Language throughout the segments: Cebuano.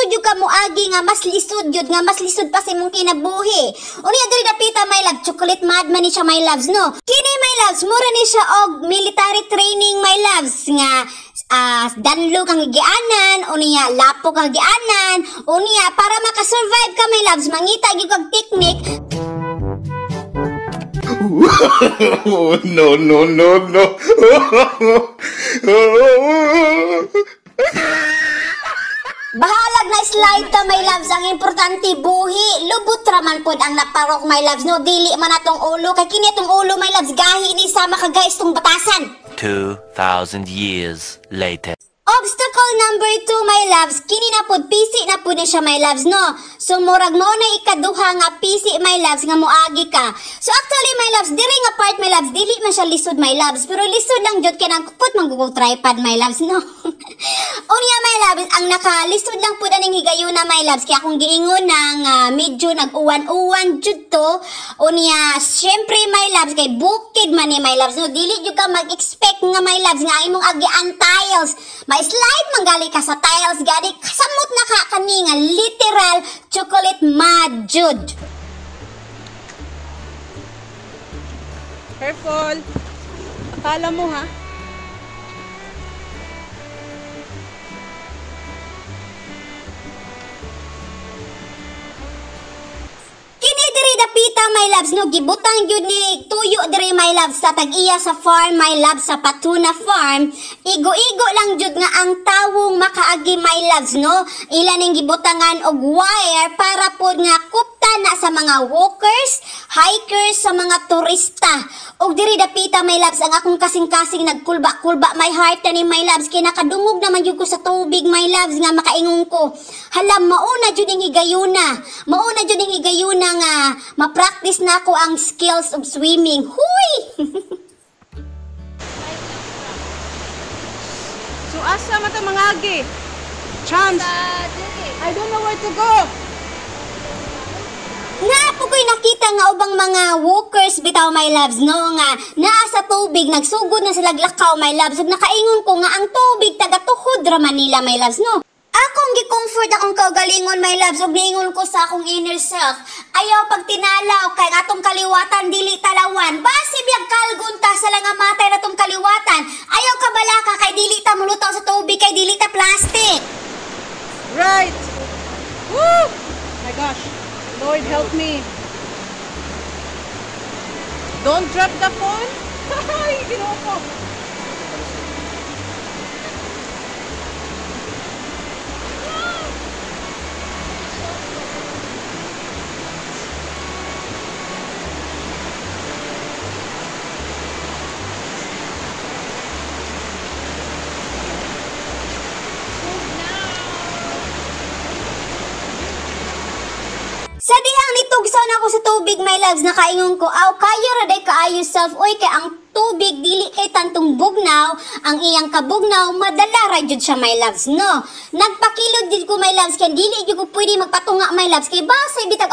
Lisod jud ka moagi nga mas lisod jud, nga mas lisod pa sa imong kinabuhi. Unya diri dapita, my love, chocolate mud man ni siya, my loves, no. Kini, my loves, mura ni siya og military training, my loves, nga danlo kang gianan, unya lapo kang gianan, unya para makasurvive ka, my loves, mangita gyud kag technique. Oh, no, no, no, no. Bahalag na slide ta, my loves, ang importante buhi. Lubot raman pod ang naparok, my loves, no. Dili man atong ulo kay kini atong ulo, my loves, gahi ni sa makagais tong batasan. 2,000 years later. Obstacle number 2, my loves, kini na pod, pisi na pod ni siya, my loves, no. So murag mao na ikaduha nga pisi, my loves, nga moagi ka. So actually, my loves, diri nga part, my loves, dili man siya lisod, my loves, pero lisod lang jud kay nang kupot man gugong tripod, my loves, no. Unya, my loves, ang nakalisod lang pod aning higayuna, my loves, kaya akong giingon na nga medyo nag-uwan-uwan jud to. Unya syempre, my loves, kay bukid man ni, my loves, no, dili jud ka mag-expect nga, my loves, nga ang imong agian tiles, ma-slide manggali ka sa tiles, gani kasamot na ka kani nga literal chocolate mud jud. Careful. Akala mo ha? Kini diri dapita, my loves, no, gibutang gyud ni tuyo diri, my loves, sa tag-iya sa farm, my loves, sa Patuna Farm. Igo-igo lang jud nga ang tawong makaagi, my loves, no. Ila ning gibutangan og wire para pod nga kupta na sa mga walkers, hikers, sa mga turista. Og diri dapita, my loves, ang akong kasing-kasing nagkulba-kulba my heart na ni, my loves, kay nakadungog naman jud ko sa tubig, my loves, nga makaingon ko, hala, mauna jud ning higayuna, mauna jud ning higayuna nga ma-practice na ako ang skills of swimming. Huy! So asa man ta mangagi? Chance. I don't know where to go. Naa po ko'y nakita nga ubang mga walkers bitaw, my loves, no, nga naa sa tubig, nagsugod na sila lakaw, my loves, ug nakaingon ko nga ang tubig taga tuhod ra man nila, my loves, no. Akong gi-comfort akong kaugalingon, my loves, ug niingon ko sa akong inner self, ayaw pagtinalaw kay atong kaliwatan dili talawan. Basi biyag kalgon ta sa lang matay na tong kaliwatan. Ayaw kabalaka kay dili ta mulutaw sa tubig kay dili ta plastic. Right. Woo! My gosh. Lord help me. Don't drop the phone. Ay, Ginoo ko. Sa dihang nitugsaw na ako sa tubig, my loves, nakaingon ko, aw, kayo ra day kaayo self, oy, kay ang tubig dili kay tantong bugnaw, ang iyang kabugnaw, madala ra jud siya, my loves, no. Nagpakilod jud ko, my loves, kay dili jud ko pwede magpatunga, my loves, kay basa bitag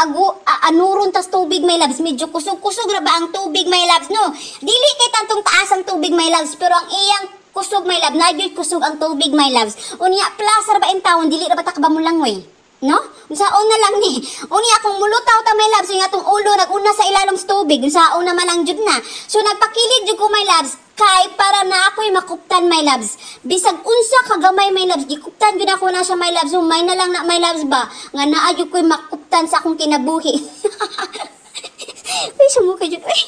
anuron tas tubig, my loves, medyo kusog-kusog ra ba ang tubig, my loves, no. Dili kay tantong taas ang tubig, my loves, pero ang iyang kusog, my love, na jud kusog ang tubig, my loves. Unya, plus ra ba in taon, dili ra ba ta kabamulangoy? No? Unsaon na lang ni. Unya akong mulutaw ta, my loves, unya atong ulo naguna sa ilalom sa tubig, unsaon na man lang jud na. So nagpakilid jud ko, my loves, kay para na ako'y makuptan, my loves. Bisag unsa kagamay, my loves, gikuptan jud ako na siya, my loves. Umay na lang na, my loves ba, nga naa jud ko'y makuptan sa akong kinabuhi. Uy, sumuka jud, uy.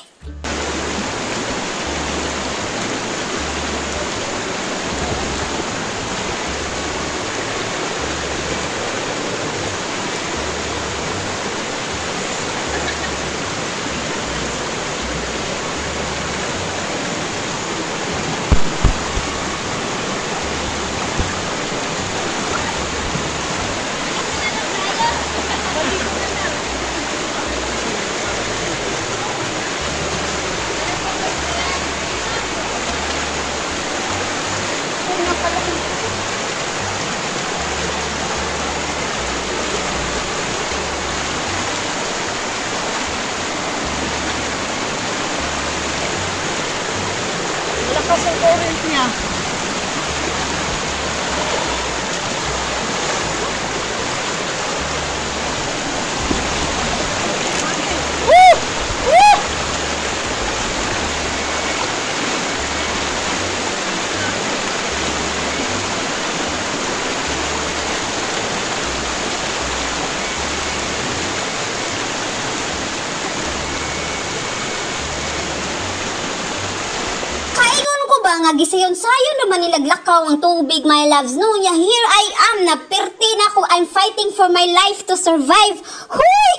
ba nga gisayon-sayon naman nilaglakaw ang tubig, my loves, no? Nya here I am na perti na ko, I'm fighting for my life to survive. Huy!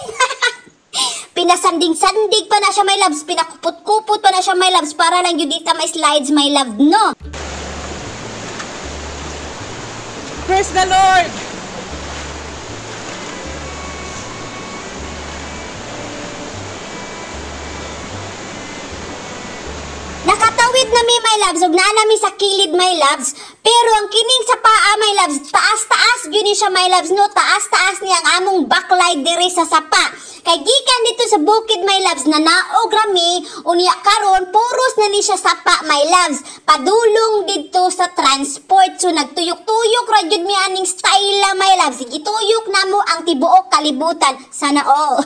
Pinasanding-sandig pa na siya, my loves, pinakupot-kupot pa na siya, my loves, para lang yun dita may slides, my love, no? Praise the Lord! Nakatawid na mi, my loves, ug naa nami sa kilid, my loves. Pero ang kining sa paa, my loves, taas-taas gyud ni siya, my loves, no? Taas-taas niya ang among backlight diri sa sapa. Kay gikan dito sa bukid, my loves, na naog rami, unya karon puros na ni siya sapa, my loves. Padulong didto sa transport. So nagtuyok-tuyok ra gyud mi aning style, my loves. Gituyok namo ang tibuok kalibutan. Sana all.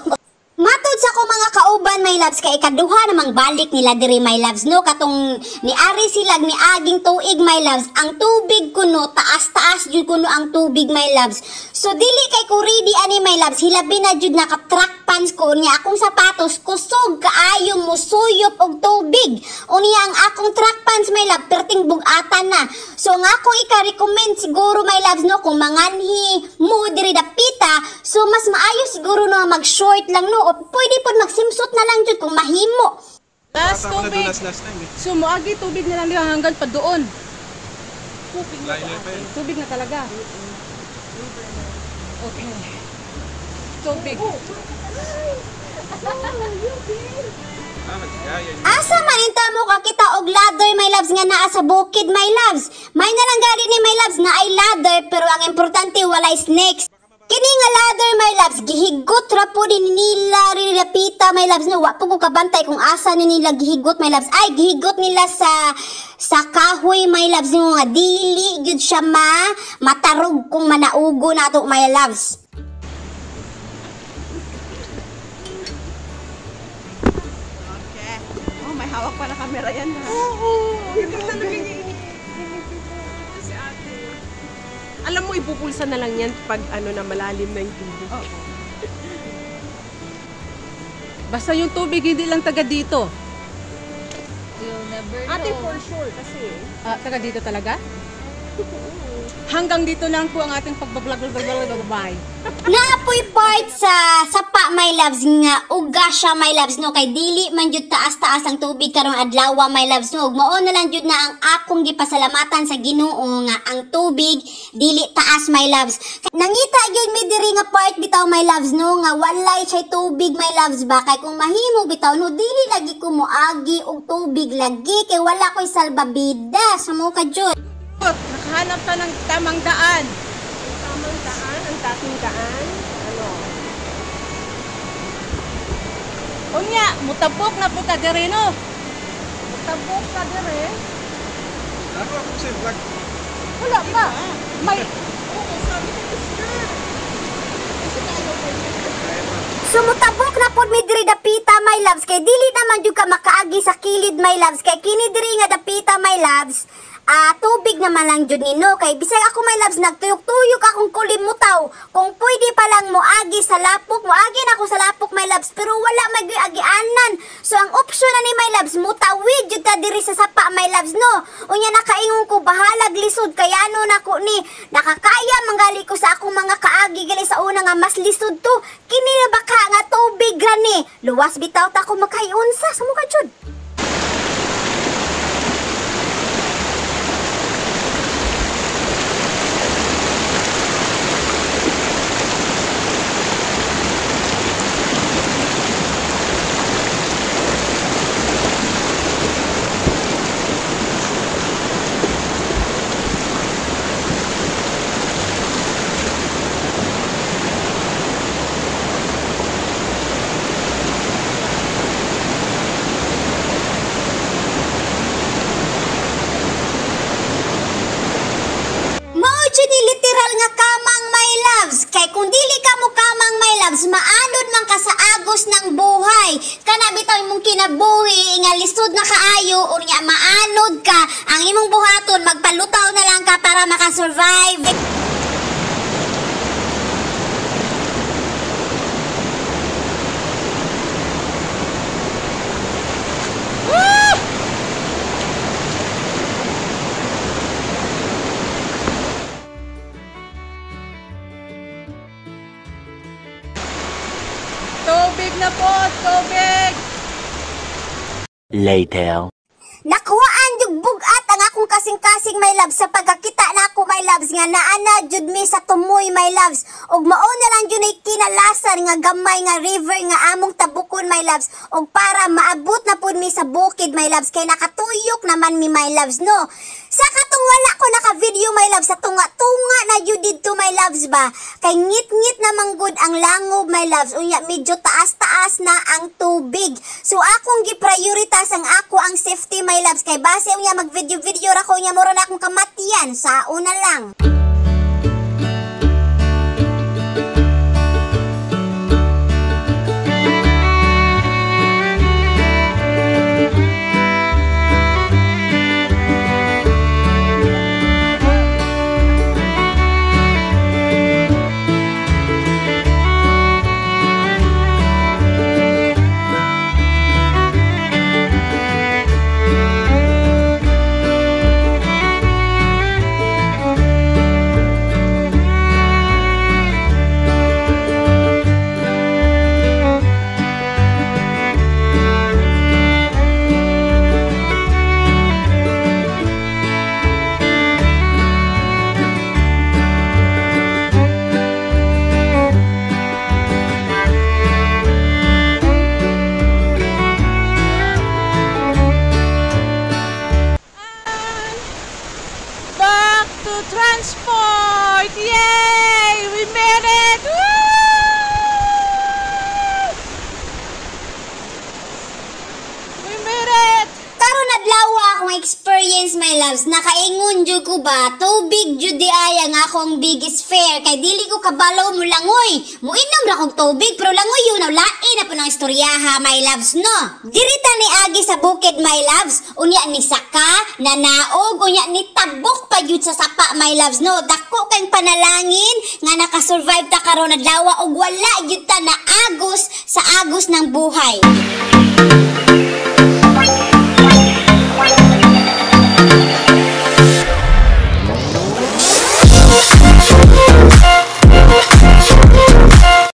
Matod sa ko mga kauban, my loves, kay ikaduha namang balik nila diri, my loves, no? Katong niari sila niaging tuig, my loves, ang tubig kuno taas-taas jud kuno ang tubig, my loves. So dili kay ko ready ani, my loves, hilabi na jud naka track pants ko niya akong sapatos kusog kaayo musuyop og tubig. Unya ang akong track pants, my love, perting bug-atan na. So ang ako ika-recommend siguro, my loves, no, kung manganhi mo diri dapita, so mas maayo siguro no mag-short lang, no, o pwede pod magsimsot na lang jud kung mahimo. Last Bata ko tubig. nadulas last time eh. So, muagi tubig na lang diha hanggang pa doon. Layo pa yun. Tubig na talaga. Okay. Tubig. Ah, magsaya. Asa man inta mo kakita og ladder, my loves, nga naa sa bukid, my loves. May nalang gani ni, my loves, na ay ladder, pero ang importante walay snakes. Kini nga ladder, my loves, gihigot ra po din nila rinapita, my loves, no? Wa po ko kabantay kung asa ni nila gihigot, my loves. Ay, gihigot nila sa kahoy, my loves, no, nga dili gyud siya matarog kung manaugo nato, my loves. Okay. Oh, may hawak pa na camera yan, ha? Oo. Hindi talaga niya si ate. Alam mo, ipupulsa na lang yan pag ano na malalim na yung tubig. Oo. Basta yung tubig, hindi lang taga dito. You'll never know. Ate, for sure, kasi. Ah, taga dito talaga? Hanggang dito lang po ang ating pagbablog. Bye. Naapoy part sa sapa, my loves, nga uga siya, my loves, no, kay dili man jud taas-taas ang tubig karong adlaw, my loves, no. Ug mao na lang jud na ang akong gipasalamatan sa Ginoo nga ang tubig dili taas, my loves. Nangita gyud mi diri nga part bitaw, my loves, no, nga walay siya tubig, my loves ba, kay kung mahimo bitaw, no, dili lagi ko moagi og tubig lagi kay wala koy salbabida sa mo ka jud. Nakahanap ka ng tamang daan. Tamang daan, ang dating daan. Ano? Unya, mutabok na po ka diri, no? Tabok ka dire. Ano ako sa vlog? Wala pa. May Oo, sabi ko, sure. Kasi tayo pa. Sumutabok na pod mi diri dapita, my loves, kay dili naman jud ka makaagi sa kilid, my loves, kay kini diri nga dapita, my loves, tubig naman lang jud nino, kay bisag ako, my loves, nagtuyok-tuyok akong kulimutaw kung pwede pa lang moagi sa lapok, moagi na ako sa lapok, my loves, pero wala mag-agianan. So ang option na ni, my loves, mutawid jud ta diri sa sapa, my loves, no. Unya nakaingon ko bahalag lisod kay ano nako ni, nakakaya manggali ko sa akong mga kaagi gali sa una nga mas lisod to kini baka nga tubig gani, luwas bitaw ta ko makayunsa sa muka jud. na po, tubig! Later. Nakuhaan jud bugat ang akong kasing-kasing, my loves, sa pagkakita na ako, my loves, nga naana jud mi sa tumoy, my loves, ug mao na lang jud ay kinalasan nga gamay nga river nga among tabukon, my loves, ug para maabot na pud mi sa bukid, my loves, kay nakatuyok naman mi, my loves, no. Sa katong wala ko naka-video, my loves, sa tunga-tunga na jud didto, my loves ba, kay ngit-ngit na manggod ang langob, my loves, unya medyo taas-taas na ang tubig, so akong gi-prioritize ang ako ang safety, my loves, kay base unya mag video video ra ko unya mura na akong kamatian sa una lang. Back to transport! Yay! We made it! Woo! We made it! Karon adlaw akong experience, my loves, nakaingon jud ko ba, tubig jud di ay ang akong biggest fear kay dili ko kabalo mo langoy. Muinom ra kog tubig pero langoy yun na lain na po ng istoryaha, my loves, no. Diri ta ni agi sa bukid, my loves, unya ni saka, nanaog, unya ni tabok pa jud sa sapa, my loves, no. Dako kang panalangin nga nakasurvive ta karon adlaw ug wala jud ta naagos sa agos ng buhay.